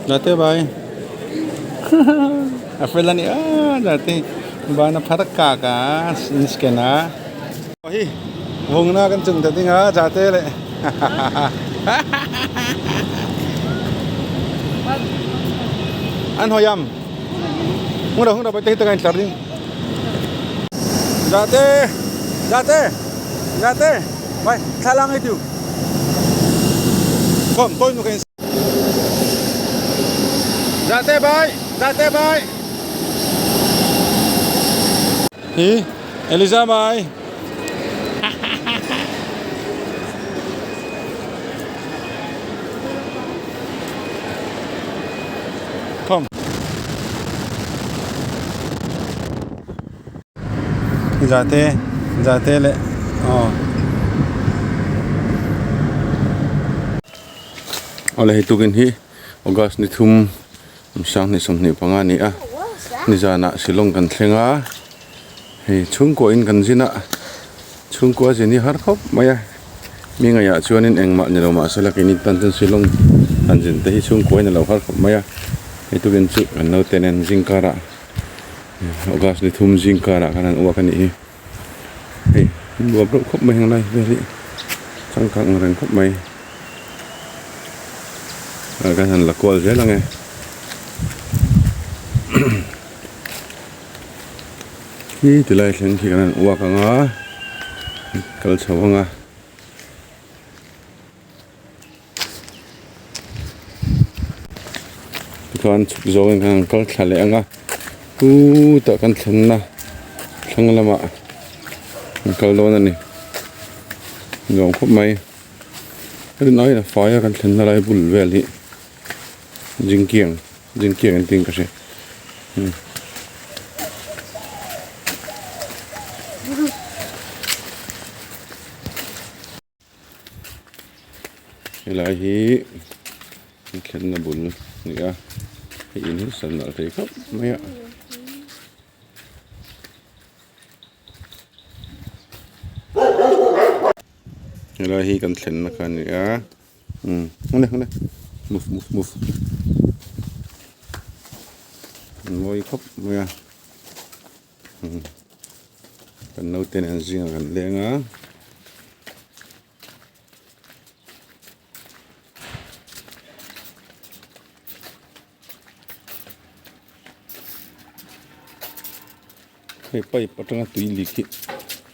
Zate bai a fel a ni a zate ban a phar kak a in scan a hi vungna kan chung ta ding a zate leh an hawi am hung ro hung ro bai te hi taka in tlar ding zate zate zate bai thla lang ei tiu kom tôi nu khen zate bai zate bai hi Eliza bai kom zate zate leh aw awle hei tukin hi august ni thum sanghnih 25 a ni a nizanah shillong kan thleng a hei chhungkua in kan zin a chhungkua zin hi har khawp mai a mi ngaihah chuanin engmah ni lo mahse la keini tan chuan shillong han zin te hi chhungkua in a lo har khawp mai a hei tukin chu kan naute nen zingkarah. August ni thum zing karah khan an uak a nih hi hei nuam reuh khawp mai heng lai vel hi changkang ang reng khawp mai ah kan han la kual zel ang e khi ti lai thleng khi kan han uak ang a kal chho ang a. Tikhuan chhuk zawngin khan an kal thla leh ang a chutah kan thlenna thlang lamah an kal dawn a ni nuam khawp mai a rin aiin a fai a kan thlenna lai bul vel hi zingkiang zingkiang an tiin ka hria. Helai hi thlenna bul a ni a hei in hi san nalh thei khawp mai a. Helai hi kan thlenna kha a ni a umm hmuna hmuna move move move mawi khawp mai a. Kan naute nen zingah kan leng a. Hei pipe atanga tui lik hi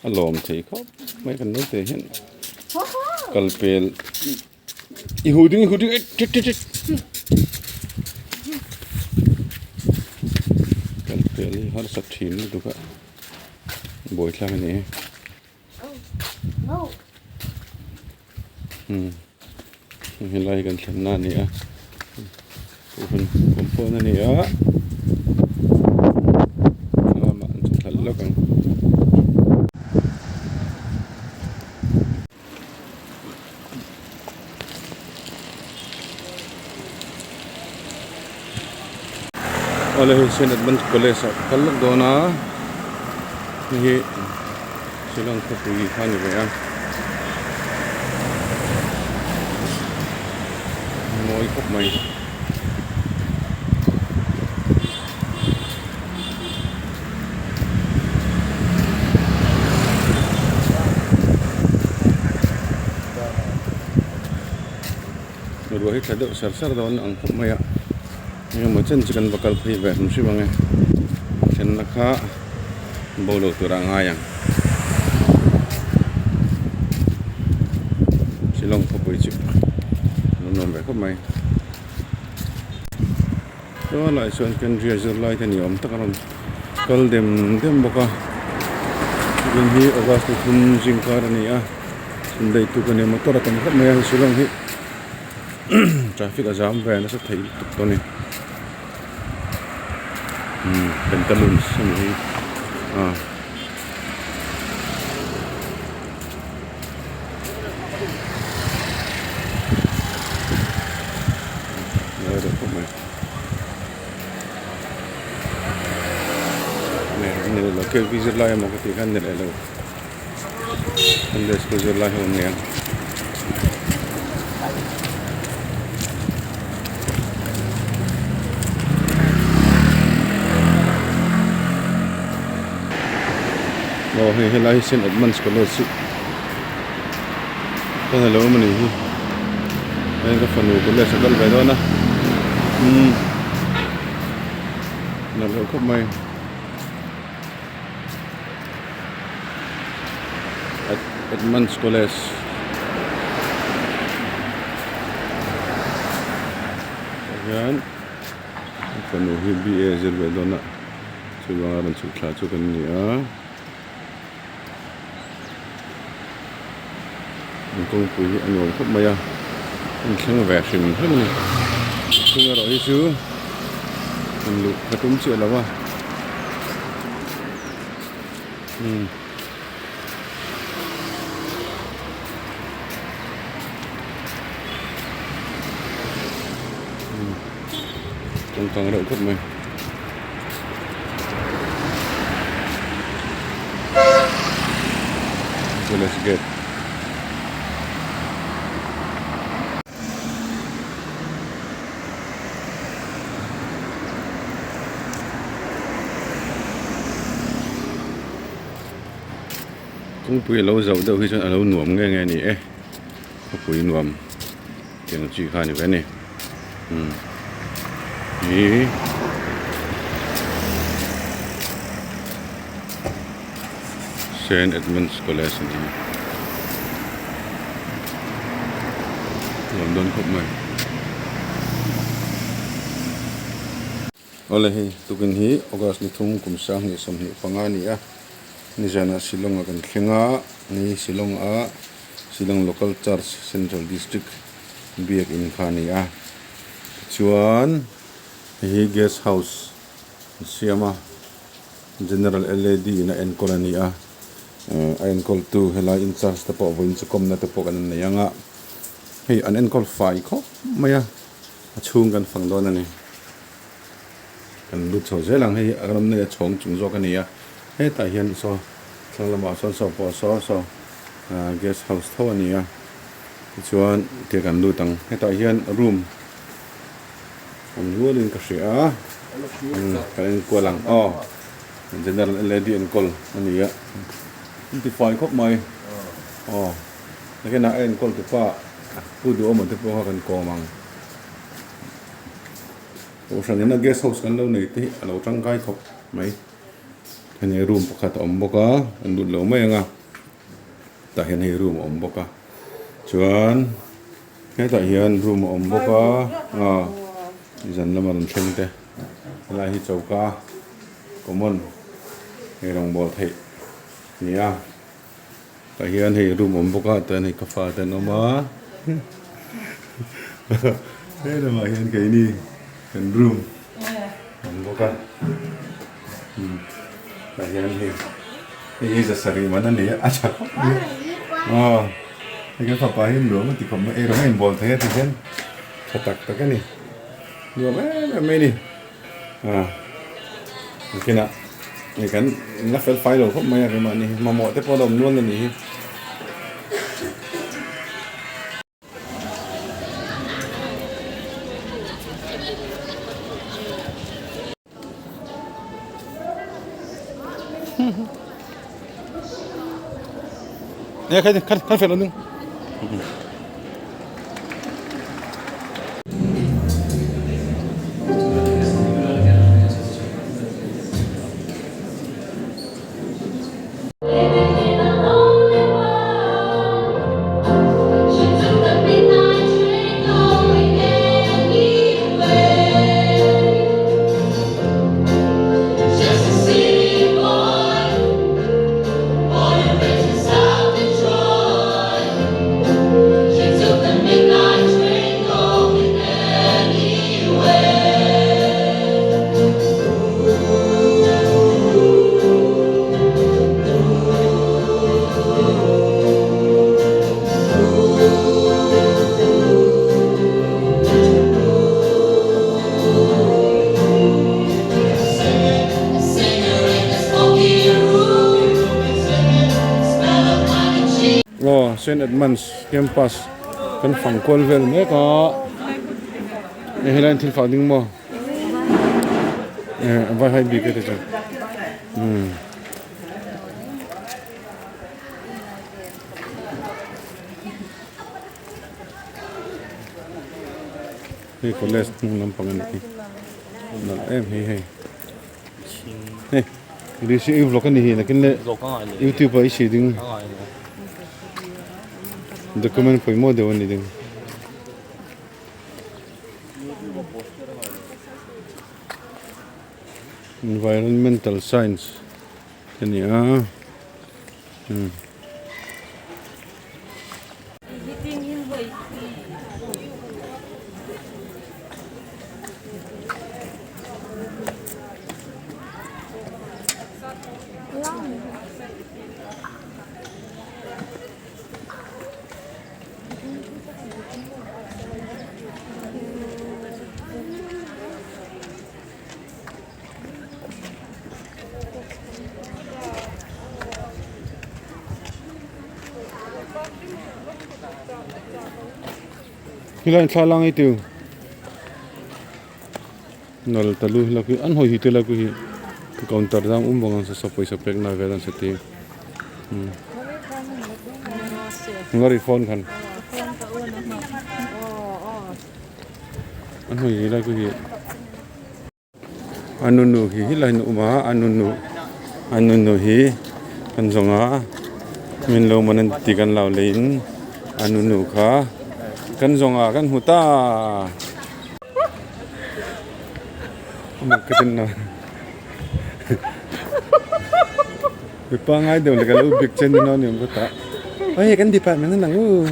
a lawm thei khawp mai kan naute hian kal pel i hu ding i hu ding eh tit tit tit kal pel hi harsa thin lutuk a buaithlak a ni e umm helai kan thlenna a ni a kohhran compound a ni a lamah an chawhthlalh lawk ang. Awle hei Saint Edmund College ah ka kal lawk dawn a hei hi Shillong khawpui kha a ni ve a mawi khawp mai. Ruah hi tla deuh sar sar dawn ang khawp mai a engemaw chen chu kan va kal phei ve hrim hrim ang e thlenna kha bo lo tur a ngai ang Shillong khawpui chu a lo nuam ve khawp mai. Chuan chuan Kendriya zirlai te ni awm tak a rawn kal dem dem bawk a tun hi August ni thum zing kar a ni a chhun daih tuk a ni a motor a tam khawp mai a hei Shillong hi traffic a zam ve nasa thei lutuk tawh a ni umm pantaloons a ni hi ah. K V zirlai emaw ka tih khan ni leh lo Sunday school zirlai ho an ni ang. Aw hei helai hi Saint Edmunds College hi ka hre lo a ni hi hei ka fanu college a kal ve dawn a umm nalh loh khawp mai Edmunds College tah hian ka fanu hi B_A a zir ve dawn a. Chuvanga rawn chhuk thla chu kan ni a, an kawngpui hi a nuam khawp mai a, an thleng ve hrim hrim a ni. Chhung erawh hi chu han luh ka tum chiah lo a, umm. Changkang reuh khawp mai. Village gate. Kawngpui a lo zauh deuh hi chuan a lo nuam nge nge a ni e khawpui nuam tiang chi kha a ni ve a ni umm ih Saint Edmunds College a ni a nuam dawn khawp mai. Awle hei tukin hi August ni thum kum 2025 a ni a, nizanah Shillong ah kan thleng a, ni Shillong a Shillong Local Church Central District biak in kha a ni a, tichuan hei hi guest house an siam a, General LAD in a enkawl a ni a, a enkawl tu helai in charge te pawh vawiin chu kawmna te pawh kan nei ang a, hei an enkawl fai khawp mai a. A chhung kan fang dawn a ni. Kan lut chho zel ang hei a ram nei a chhawng chung zawk a ni a. Hetah hian saw thlang lamah sawn saw pawh saw saw ah guest house tho a ni a. Tichuan tia kan lut ang. Hetah hian room awm rualin ka hria a. Kan enkual ang aw general lady enkawl a ni a. An ti fai khawp mai aw. Nakinah a enkawl tupa Pu Duhawma te pawh kha kan kawm ang. Kohhran ina guest house kan lo nei te hi a lo tangkai khawp mai. Hei room pakhat a awm bawk a, kan lut lo mai ang a. Tah hian hei room a awm bawk a. Chuan hetah hian room a awm bawk a, aw zan lama rawn thleng te. Helai hi choka common hei rawngbawl theih a ni a. Tah hian hei room awm bawk a chuan hei ka fate an awm a he lamah hian keini kan room awm bawk a tah hian hei hei hi zasarih man a ni a a tha khawp mai aw hei kan fapa hi nuam a ti khawp mai ei rawng a inbawl thei a ti hian tha tak tak a ni nuam em em mai a ni. Ah nakinah hei kan la fel fai lo khawp mai a keimahni hi mamawh te pawh a la awm nual a nih hi. Nè khai khai khai fel lo. Aw Saint Edmunds campus kan fang kual vel mek a hei helai an thil fah ding maw eh vai hai bik e te chuan umm. Hei college hnung lampang a nih hi nalh em hi hei hei Rishi i vlog a ni hi nakin leh youtube ah i si ding document pawimawh deuh a ni ding. Environmental science te ni a umm. Helai thla lang ei tiu nal ta lu helai khi an hawi hi te lai khi counter dang um bawk ang sa pawisa pek na vel an sa ti ngari phone khan an hawi hi lai khi A nunu hi helai in a awm a a nunu a nunu hi kan zawng a min lo man an ti kan lo leiin a nunu kha kan zawng a kan hmu ta mipa ngai deuh leh ka lo bik chen in a ni awm ka tah hei kan department a lang u.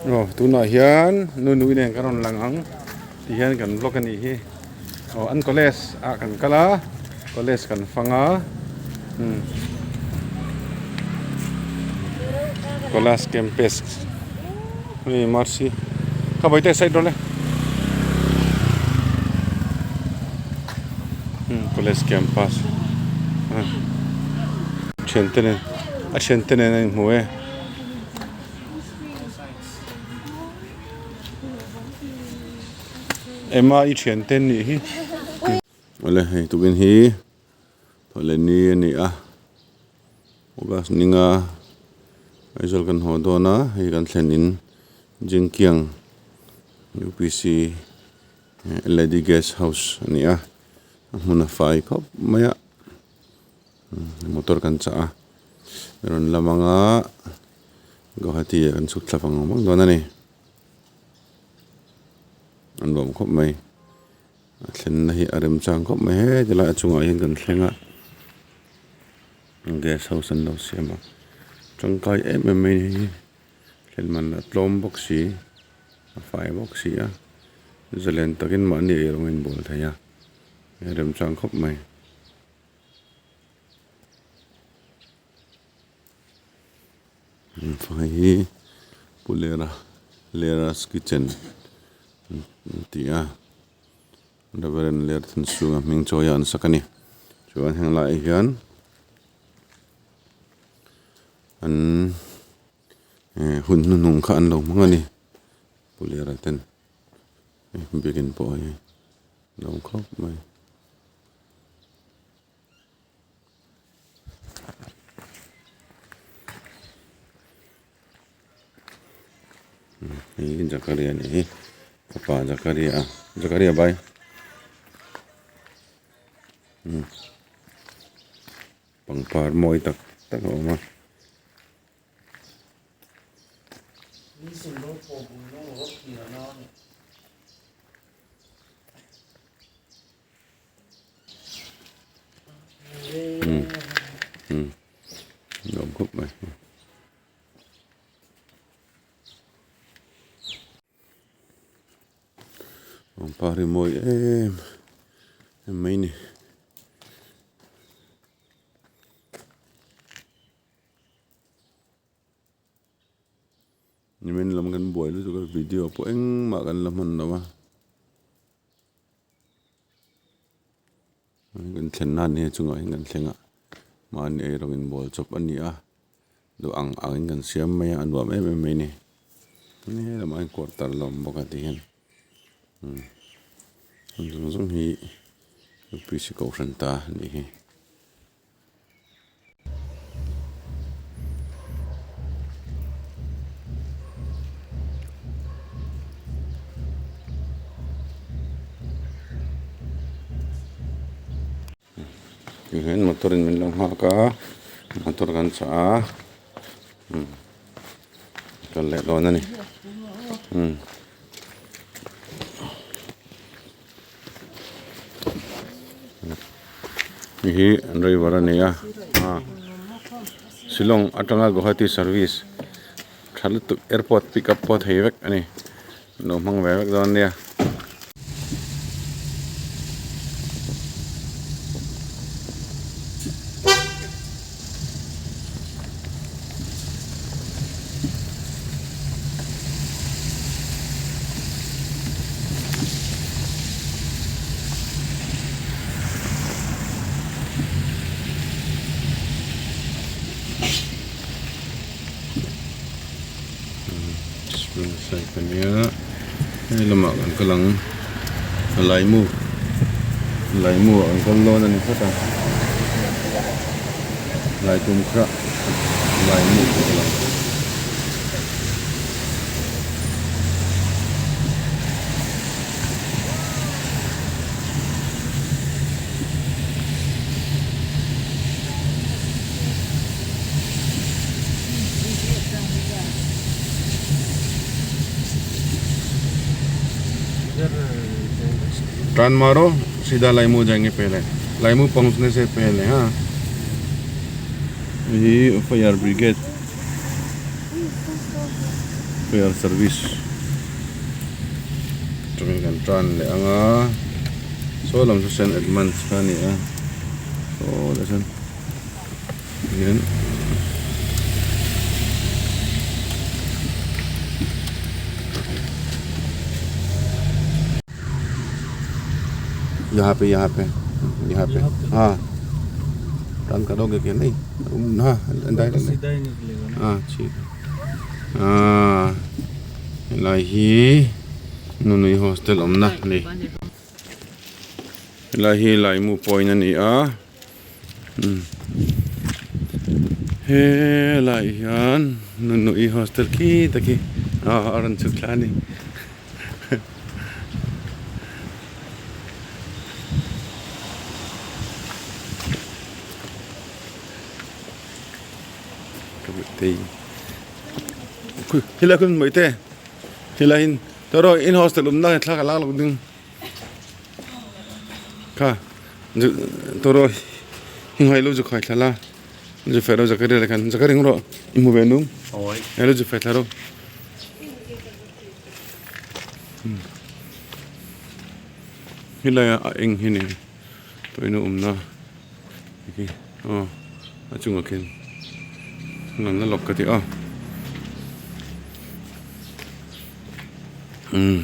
Aw tunah hian nu nui nen kan rawn lang ang ti hian kan vlog a nih hi aw an college ah kan kal a college kan fang a umm college campus hei mercy kha vawi te side rawh le umm college campus thiante nen a thiante nen a inhmu e. Emma i thiante an nih hi. Awle hei tukin hi Thawhlehni a ni a August ninga Aizawl kan haw dawn a hei kan thlen in Jingkiang U_P_C Lady Guest House a ni a a hmun a fai khawp mai a. Motor kan chah a rawn lam anga Guwahati ah kan chhuk thla vang vang dawn a ni an nuam khawp mai a thlenna hi a remchang khawp mai heti lai a chungah hian kan thleng a guest house an lo siam a tangkai em em mai hi thlen man a tlawm bawk si a fai bawk si a zalen takin mahni eirawng a inbual thei a remchang khawp mai. Hei hi Pu Lera Lera's kitchen an ti a Reverend Lerthanchhunga hming chawi a an sak a ni chuan heng laiah hian an hun hnuhnung kha an lo hmang a ni Pu Lera ten biakin pawh hi a lo khawp mai. Hei Zakaria a nih hi fapa Zakaria Zakaria bai pangpar mawi tak tak a awm a. Nuam khawp mai. Pangpar hi mawi em em mai ni. Nimin lam kan buai lutuk a video pawh engmah kan la hman lo a. Kan thlen nan hi a chungah hian kan thleng a mahni ei rawng inbual chawp a ni a duh ang ang in kan siam mai a a nuam em em mai a ni helamah hian quarter la awm bawk a tihian umm zawng zawng hi U_P_C kohhran ta a nih hi. Tihian motor in min lo nghak a motor kan chah a umm kal leh dawn a ni umm. Hei hi driver a ni a Shillong atanga Guwahati service tha lutuk airport pick up pawh thei vek a ni lo hmang ve vek dawn nia. Hei lamah kan kal ang a laimu laimu ah kan kal dawn a ni phawt a laitum kha laimu kan kal ang. Turn मारो सीधा लाइमू जाएंगे पहले लाइमू पहुंचने से पहले हाँ ये fire brigade fire service chungin kan tan leh ang a saw lam chu Saint Edmunds kha a ni a saw lah chuan hian यहाँ पे यहाँ पे यहाँ पे हाँ टर्न करोगे क्या नहीं हाँ डायरेक्ट सीधा ही निकलेगा ना हाँ ठीक है हाँ helai hi nunui hostel awmna a ni helai hi laimu point a ni a helai hian nunui hostel khi taki a rawn chhuk thla a ni. Helai khan mai te helai in tawh in hostel awm na thla ka lak loh ding kha tawh hi lo zu khai thla la zu feh ro zakaria le khan zakaria rawh i hmu ve nung he lo zu feh thla rawh. Helai a eng hi ni tawhina awmna khi aw a chungah khian lalna lawk ka ti a umm.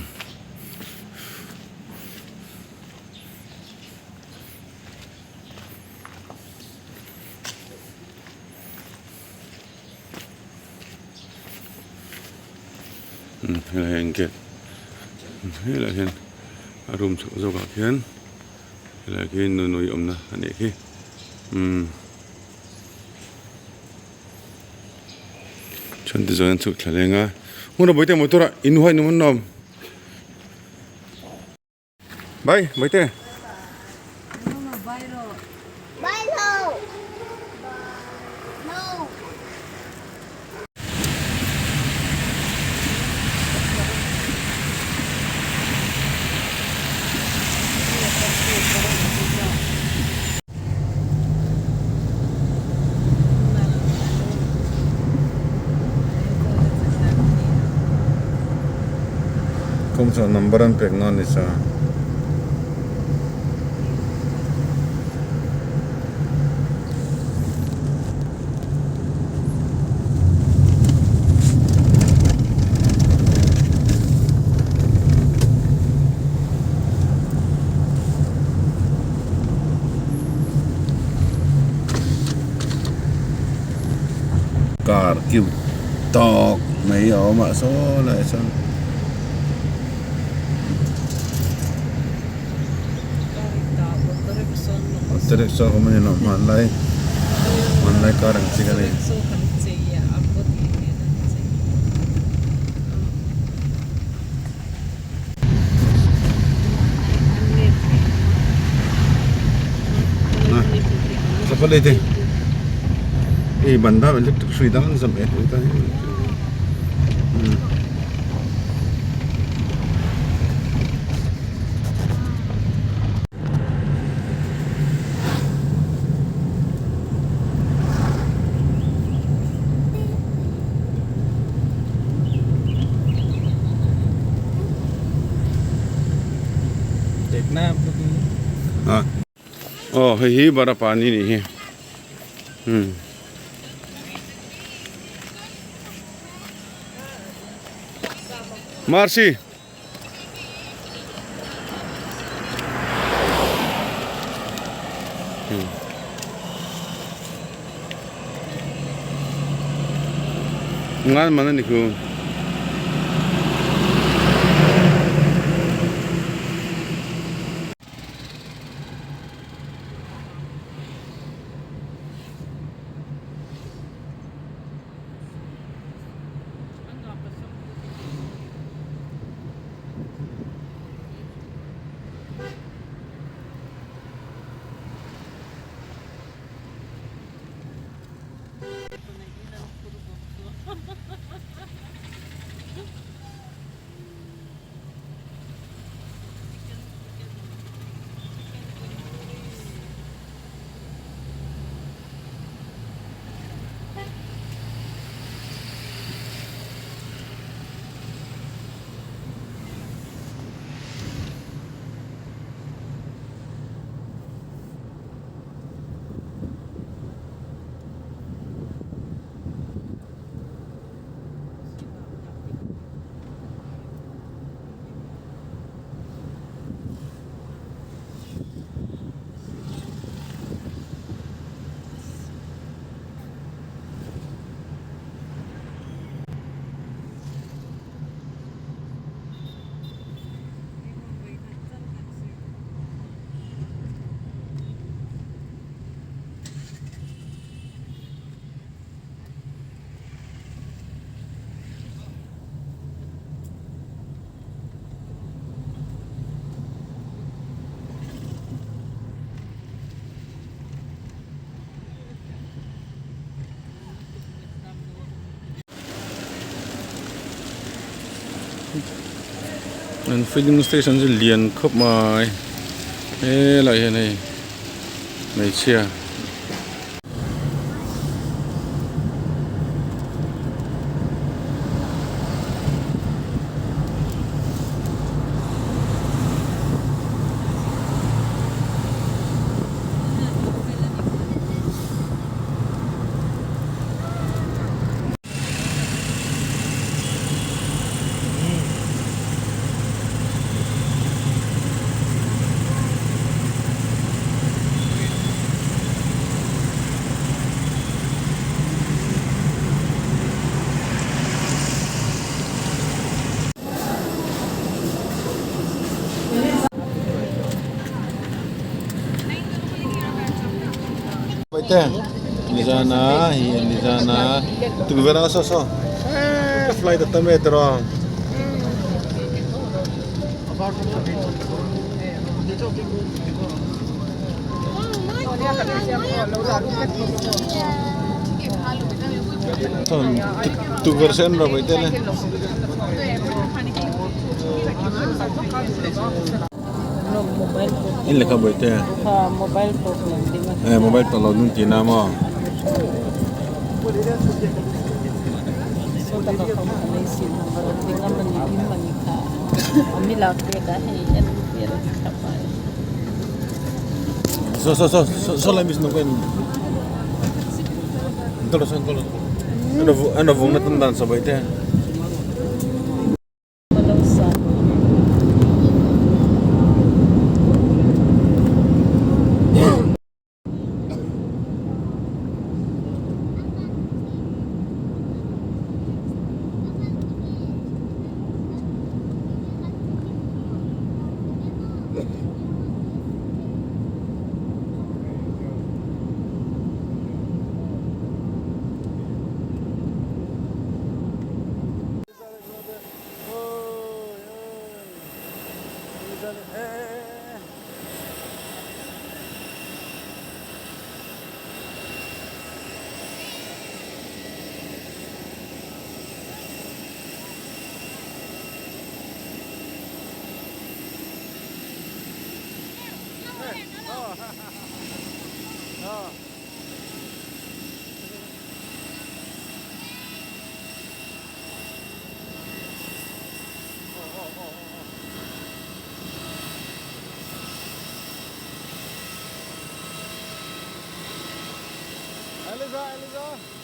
Helai hian gate helai hian a room chhuk zawk ah khian helai khi nunui awmna a nih khi umm chuan tichuan an chhuk thla leng a hmun a bawihte motor ah inhuai nuam an awm. Bai, Baite. Kawng chuan number an pek na a ni sa. Car cute tawk mai a awm a saw lai chuan. Auto rickshaw awm a ni lo hmanlai hmanlai car ang chi ka nei. Vale te. Ei banda electric hrui dang an zam e hui ta hi. Aw hei hi Barapani nih hi umm. Marcy. Ngan man ani khu. An filling station chu lian khawp mai helaiah hian hei hmeichhia. Nizana hi nizana tukverh ah saw saw eee flight a tam e tiraw. Tukverh sen rawh mai te le. In lekha bawihte eh mobile tawh lo dun tihna maw. So so so so lai mis nung Ano vung na tan dan sa bawihte. Aw. Eliza, Eliza.